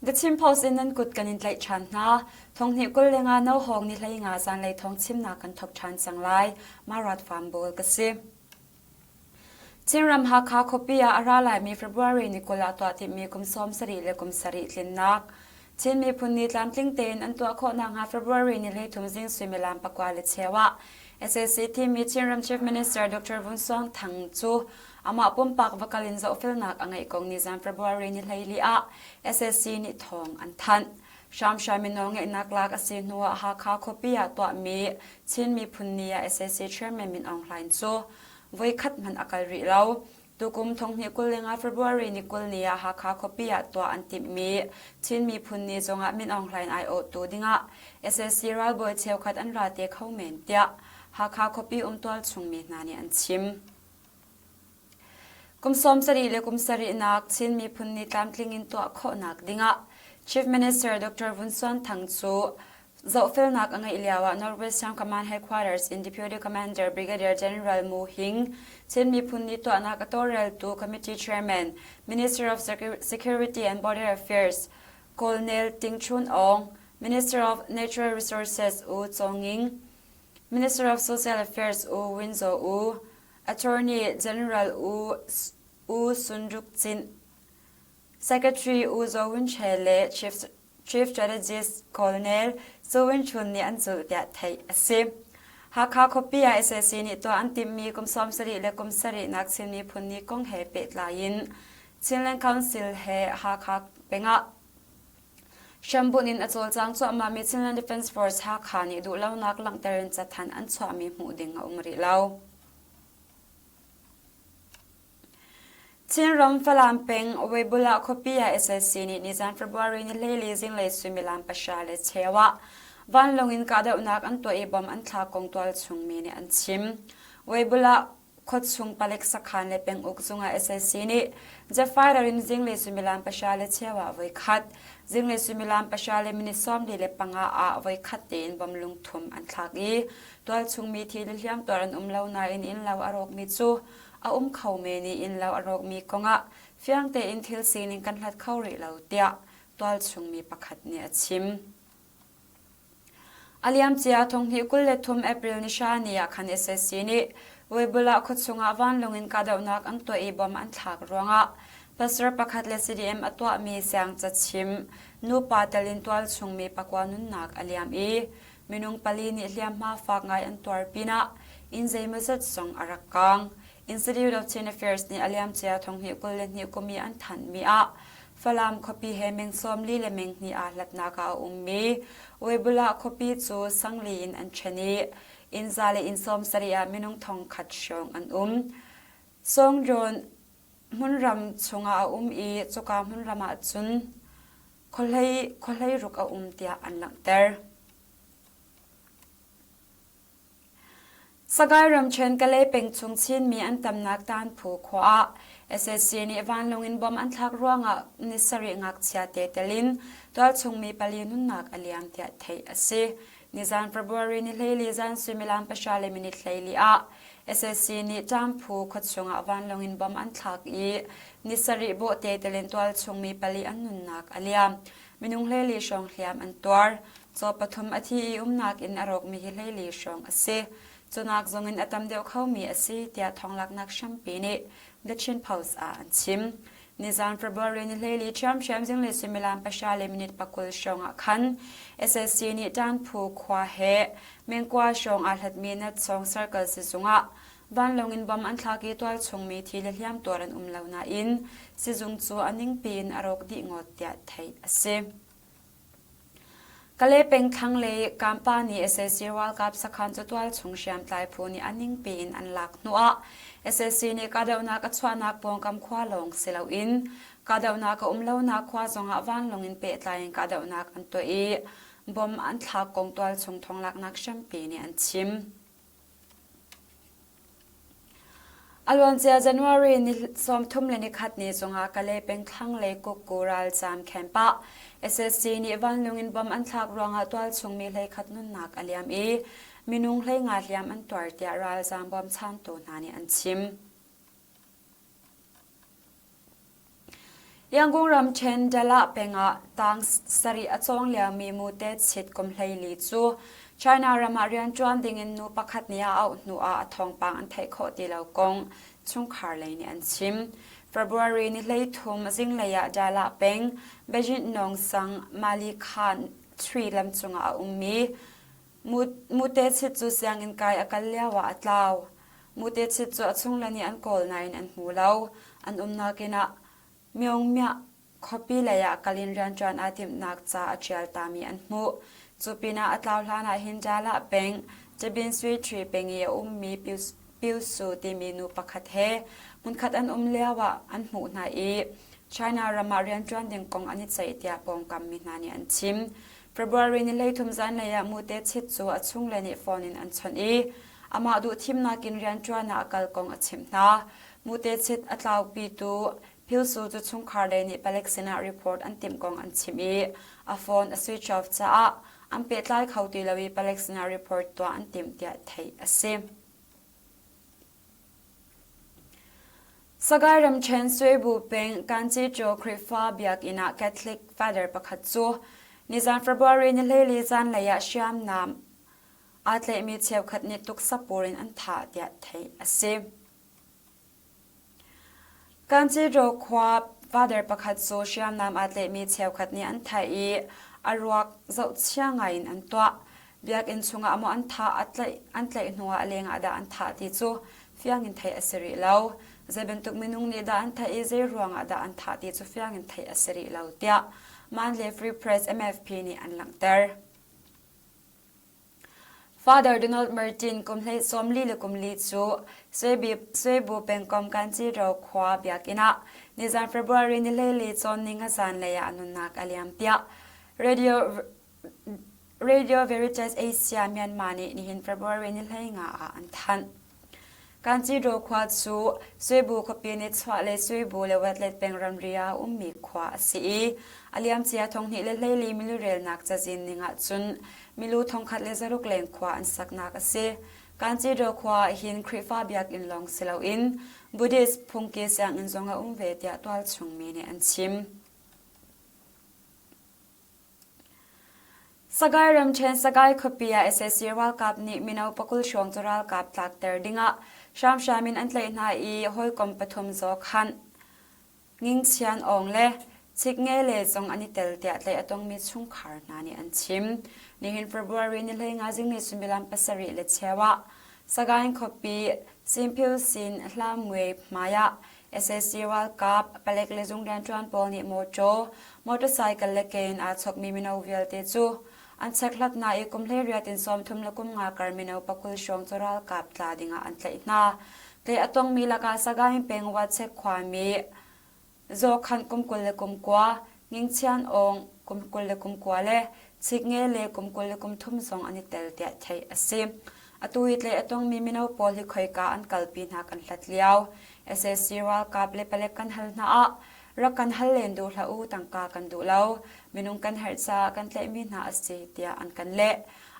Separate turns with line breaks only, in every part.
The Chin Post in nan kut kan in tlaih ṭhan hna. Thonghnih 20 le nga no hawng ni hlei nga zanlei thawng chimnak kan thawk ṭhan cang lai. Marat Farm Bawl ka si. Chinram Hakha khuapi ah a ra laimi February ni 20 ah tuah timhmi kum 70 le kum sarih tlinnak Chin miphun nih tlamtling tein an tuah khawh nakhnga February ni 13 zing suimilam pakua le cheu ah sac thimmi Chinram Chief Minister Dr. Vun Suang Thang cu amah pumpak va kal in zohfelnak a ngeih kong nizan February ni 14 ah sac nih thawng an thanh. Hramhram in nawlngeihnak lak a si hnuah Hakha khuapi ah tuahmi Chin Miphun Ni ah sac Chairman Min Aung Hlaing cu voikhat hmanh a kal rih lo. Tukum thonghnih 25 February ni 20 ni ah Hakha khuapi ah tuah an timhmi Chin Miphun Ni zongah Min Aung Hlaing aiawhtu dingah sac ralbawi cheukhat an ra te kho men tiah Hakha khuapi um tualchung mi hna nih an chim. Kum 70 le kum sarihnak Chin Miphun Ni tlamtling in tuah khawhnak dingah Chief Minister Dr. Vun Suan Thang cu zohfelnak a ngeih lioah Northwestern Command Headquarters in Deputy Commander Brigadier General Mu Hing, Chin Miphun Ni tuahnak a tawlreltu Committee Chairman, Minister of Security and Border Affairs Colonel Ting Chun Aung, Minister of Natural Resources U Chaw Nging, Minister of Social Affairs U Win Zaw U, Attorney General U U Sun Ruk Cin, Secretary U Zaw Win Che le Chief Chief Strategist Colonel Su Win Chun nih an zulh tiah theih a si. Hakha khuapi ah sac nih tuah an timhmi kum 70 le kum sarihnak Chin miphun ni kong he pehtlai in Chinland Council he Hakha peng ah hrambunh in a cawlcang cuahmahmi Chinland Defence Force Hakha nih duhlonak langhter in cathanh an chuahmi hmuh ding a um rih lo. Chinram Falam peng Webulah khuapi ah sac nih nizan February ni 14 zinglei suimilam pahra le cheu ah vanlawng in kahdohnak an tuah i bomb an thlak kong tualchung mi nih an chim. Webulah khuachung palek sakhan le penguk zung ah sac nih jet fighter in zinglei suimilam pahra le cheu ah voikhat, zinglei suimilam pahra le minute 45 ah voikhat tein bomb lungthum an thlak i tualchung mi thi le hliamtuar an um lo nain innlo a rawkmi cu a um kho men i innlo a rawkmi kongah fiang tein thil sining kan hlat kho rih lo tiah tualchung mi pakhat nih a chim. A liamcia thonghnih 23 April ni hra ni ah khan sac nih Webulah khuachung ah vanlawng in kahdohnak an tuah i bomb an thlak ruangah pastor pakhat le CDM a tuahmi siang cachim nupa tel in tualchung mi pakua nunnak a liam i minung pali nih hliamhma fak ngai an tuar pinah inn zeimawzat zong a rak kaang. Institute of Chin Affairs nih a liamcia thonghnih 22 kum i an thanhmi ah Falam khuapi he meng 40 le meng hnih aa hlatnak ah a ummi Webulah khuapi cu sangli in an ṭhen i inn za le inn 70 ah minung thong khat hrawng an um. Songjawn hmunram chungah a um i cuka hmunram ah cun khuahlei ruk a um tiah an langhter. Sagaing ramṭhen Kalay peng chung Chinmi an tamnak Tanphu khua ah sac nih vanlawng in bomb an thlak ruangah ni sarih ngakchia te tel in tualchung mi pali nunnak a liam tiah theih a si. Nizan February ni 14 zan suimilam pahra le minute 14 ah sac nih Ṭamphu khuachung ah vanlawng in bomb an thlak i ni sarih bawhte tel in tualchung mi pali an nunnak a liam. Minung 14 hrawng hliam an tuar. Caw pathum a thi i umnak in a rawkmi hi 14 hrawng a si. Cunak zong in a tam deuh khomi a si tiah thawnglaknak hrampi nih The Chin Post ah an chim. Nizan February ni 14 ṭhiamṭhiam zinglei suimilam pahra le minute pakul hrawng ah khan sac nih Ṭanphu khua he mengkua hrawng aa hlatmi Natsawng Circle sizung ah vanlawng in bomb an thlak i tualchung mi thi le hliamtuar an um lo nain sizung cu a ningpi in a rawk dih ngawt tiah theih a si. Kalay peng thlanglei Kampa nih sac ralkap sakhan cu tualchung hriamtlai phu nih a ningpi in an lak hnuah sac nih kahdohnak a chuahnak pawngkam khua lawng si loin kahdohnak a um lonak khua zongah vanlawng in pehtlai in kahdohnak an tuah i bomb an thlak kong tualchung thawnglaknak hrampi nih an chim. A luancia January ni 31 ni zongah Kalay peng thlanglei Kukku ralzaam camp ah sac nih vanlung in bomb an thlak ruangah tualchung mi 11 nunnak a liam i minung 15 hliam an tuar tiah ralzaam bawmchantu hna nih an chim. Yangon ramṭhen Dalah peng ah tang sarih a cawng liomi Mute Chit kum 14 cu China ram ah rianṭuan dingin nu pakhat nih a auh hnu ah a thawngpang an theih khawh ti lo kong chungkhar lei nih an chim. February ni 13 zinglei ah Dalah peng Beijing Nawng sang Mali Khan Tree lam cungah a ummi Mute Chit cu sianginn kai a kal lioah a tlau. Mute Chit cu a chungle nih an kawl nain an hmu lo. An umnak inn ah Myongmyah khuapi lei ah kal in rianṭuan aa timhnak ca a ṭial tami an hmuh. Cu pinah a tlau hlan ah hin Dalah peng, Cabin Sui Ṭhi peng i a ummi Piusu timi nu pakhat he hmunkhat an um lioah an hmuh hna i China ram ah rianṭuan ding kong an i ceih tiah pawngkam mi hna nih an chim. February ni 13 zanlei ah Mute Chit cu a chungle nih phone in an chawnh i amah duh thimnak in rianṭuan ah a kal kong a chimh hna. Mute Chit a tlaupitu Philsu cu chungkhar lei nih palek sinah report an timh kong an chimh i a phone a switch off caah an pehtlai kho ti lo i palek sinah report tuah an timh tiah theih a si. Sagaing ramṭhen Suibu peng Kanchichaw Khrihfa biakinn ah Catholic Father pakhat cu nizan February ni 14 zanlei ah hriamnam aa tlaihmi cheukhat nih tuksapur in an thah tiah theih a si. Kanchichaw khua father pakhat cu hriamnam aa tlaihmi cheukhat nih an thah i a ruak zohchia ngai in an tuah. Biakinn chungah maw an thah, an tlaih hnuah a lengah dah an thah ti cu fiang in theih a si rih lo. Zei bantuk minung nih dah an thah i zei ruangah dah an thah ti cu fiang in theih a si rih lo, tiah Manle Free Press MFP nih an langhter. Father Donald Martin kum hlei 44 cu Suibu pengkomh Kanchiro khua biakinn ah nizan February ni 14 cawn ninga zanlei ah a nunnak a liam tiah Radio Radio Veritas Asia Myanmar nih nihin February ni 15 ah an thanh. Kanchiro khua cu Suibu khuapi nichuah le Suibu le Wetlet peng ramri ah a ummi khua a si i a liamcia 2024 milurelnak cazin ning ahcun milu 1600 leng khua an saknak a si. Kanchiro khua ah hin Khrihfa biakinn lawng si loin Buddhist phungki sianginn zong a um ve tiah tualchung mi nih an chim. Sagaing ramṭhen Sagaing khuapi ah sac ralkap nih mino pakul hrawng cu ralkap tlakter dingah hramhram in an tlaih hna i hawikom pathum zaw khanh, Ngingchian Aung le Chiknge le zong an i tel tiah tlaih a tongmi chungkhar hna nih an chim. Nihin February ni 15 zing ni suimilam 7:15 ah Sagaing khuapi Simphiu Sin Hlamwe hmai ah Sac ralkap, palek le zung rianṭuan pawl nih mawṭaw, motorcycle le ke in aa chawkmi mino vialte cu an chekhlat hna i kum 18 in 30 le kum nga kar mino pakul hrawng cu ralkap tla dingah an tlaih hna. Tlaih a tongmi lakah Sagaing peng Watchek khuami Zawkhanh kum 29, Ngingchian Aung kum 29 le Chiknge le kum 23 zong an i tel tiah theih a si. Atu i tlaih a tongmi mino pawl hi khoika an kalpi hna kan hlat lio. Sac ralkap le palek kan hal hna ah rak kan hal len duh hlah u tangka kan duh lo. Minung kan herh caah kan tlaihmi hna a si tiah an kan leh.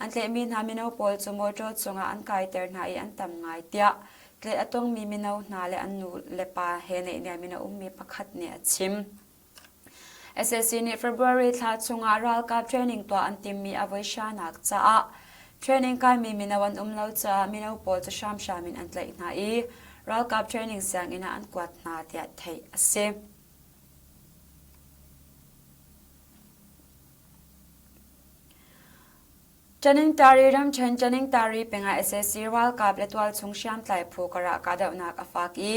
An tlaihmi hna mino pawl cu mawṭaw cungah an kaiter hna i an tam ngai tiah tlaih a tongmi mino hna le an nu le pa he naihniam in a ummi pakhat nih a chim. Sac nih February thla chungah ralkap training tuah an timmi a voi hranak caah training kaimi mino an um lo caah mino pawl cu hramhram in an tlaih hna i ralkap training sianginn ah an kuat hna tiah theih a si. Tanintari ramṭhen Tanintari pengah sac ralkap le tualchung hriamtlai phu karah kahdohnak a fak i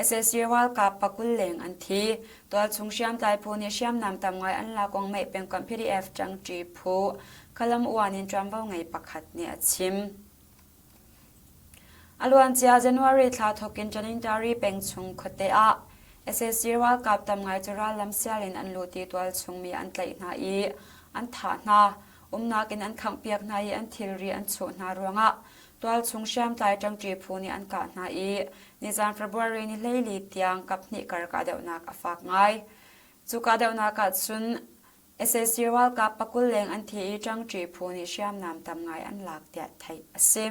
sac ralkap pakul leng an thi. Tualchung hriamtlai phu nih hriamnam tam ngai an lak kong Meih pengkomh PDF ṭangṭi phu Khalam uan in ṭuanvo ngei pakhat nih a chim. A luancia January thla thawk in Tanintari peng chung khuate ah sac ralkap tam ngai cu rallam sial in an lut i tualchung mi an tlaih hna i an thah hna. Umnak in an khanghpiak hna i an thilri an chuh hna ruangah tualchung hriamtlai ṭangṭi phu nih an kah hna i nizan February ni 14 tiang kaphnih kar kahdohnak a fak ngai. Cu kahdohnak ah cun sac ralkap pakul leng an thi i ṭangṭi phu nih hriamnam tam ngai an lak tiah theih a si.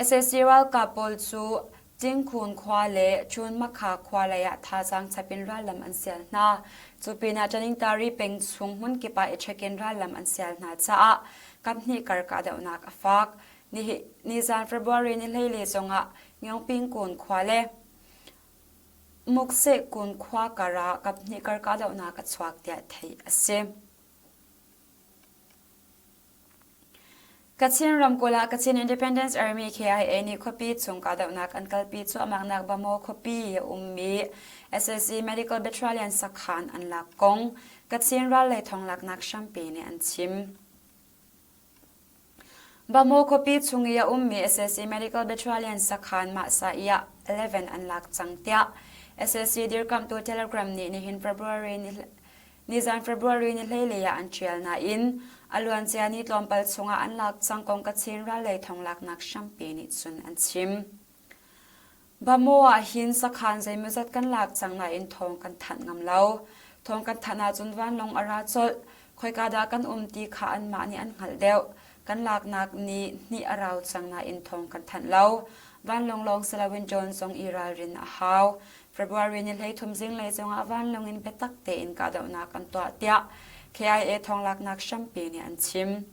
Sac ralkap pawl cu. Tingkhun khua le Chunmakha khua lei ah thazaang chap in rallam an sial hna. Cu pinah Taningtari peng chung hmunkip ah i ṭhek in rallam an sial hna caah kaphnih kar kahdohnak a fak. Nizan February ni 14 zongah Ngyongpingkun khua le Muksekun khua kar ah kaphnih kar kahdohnak a chuak tiah theih a si. Kachin ramkulh ah Kachin Independence Army KIA nih khuapi chung kahdohnak an kalpi cuahmahnak Bamaw khuapi a ummi sac Medical Battalion sakhan an lak kong Kachin rallei thonglaknak hrampi nih an chim. Bamaw khuapi chung i a ummi sac Medical Battalion sakhan Mahsaiah 11 an lak cang tiah sac dirkamhtu Telegram nih nihin February ni Nizan February ni hleilei ah an ṭial nain a luancia ni tlawmpal chungah an lak cang kong Kachin rallei thonglaknak hrampi nih cun an chim. Bamaw ah hin sakhan zeimawzat kan lak cang nain thawng kan thanh ngam lo. Thawng kan thanh ahcun vanlawng a ra colh. Khoika dah kan um ti kha anmah nih an hngalh deuh. Kan laknak nih hnih a rau cang nain thawng kan thanh lo. Vanlawng lawng si loin drone zong i ralrin a hau. February ni 13 zinglei zongah vanlawng in biatak tein kahdohnak an tuah tiah KIA thawnglaknak hrampi nih an chim.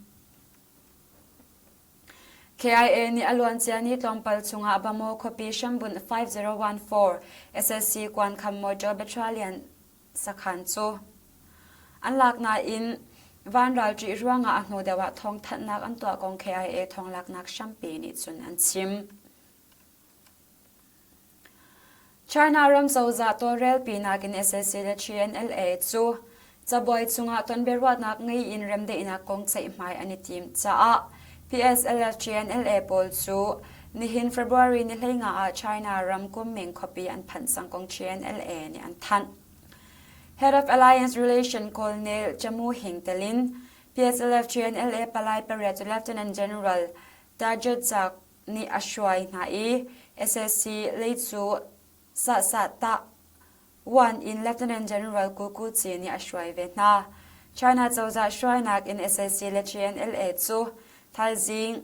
KIA nih a luancia ni tlawmpal chungah Bamaw khuapi hrambunh 5014 SSC Kuankham Motor Battalion sakhan cu an lak nain vanral ṭih ruangah a hnu deuh ah thawngthanhnak an tuah kong KIA thawnglaknak hrampi nih cun an chim. China ram cozah tawlrelpinak in sac le TNLA cu cabuai cungah tonbiaruahnak ngei in remdaihnak kong ceihmai an i tim caah PSLF TNLA pawl cu nihin February ni 15 ah China ram Kunming khuapi an phanh cang kong TNLA nih an thanh. Head of Alliance Relation Colonel Chamu Hing telin PSLF TNLA palai pariat cu Lieutenant General Tajat Zak nih a hruai hna i sac lei cu Sahsah One in Lieutenant General Ku Ku Ci nih a hruai ve hna. China cozah hruainak in sac le GNLA cu thaizing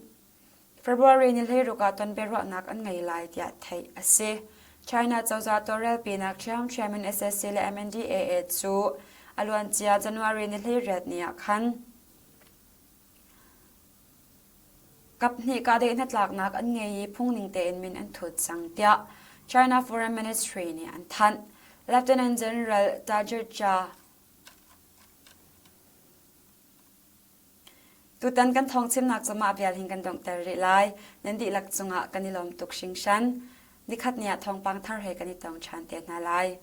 February ni 16 ah tonbiaruahnak an ngei lai tiah theih a si. China cozah tawlrelpinak ṭhiamṭhiam in sac le MNDAA cu a luancia January ni 18 ni ah khan Kaphnih kahdaih hnatlaknak an ngei i phungning tein min an thut cang tiah China Foreign Ministry nih an thanh. Lieutenant General Tajir Cha Tutan kan thawngchimnak cu mah vial hin kan donghter rih lai. Nan dihlak cungah kan i lawm tuk hringhran. Nikhat ni ah thawngpang thar he kan i tong ṭhan te hna lai.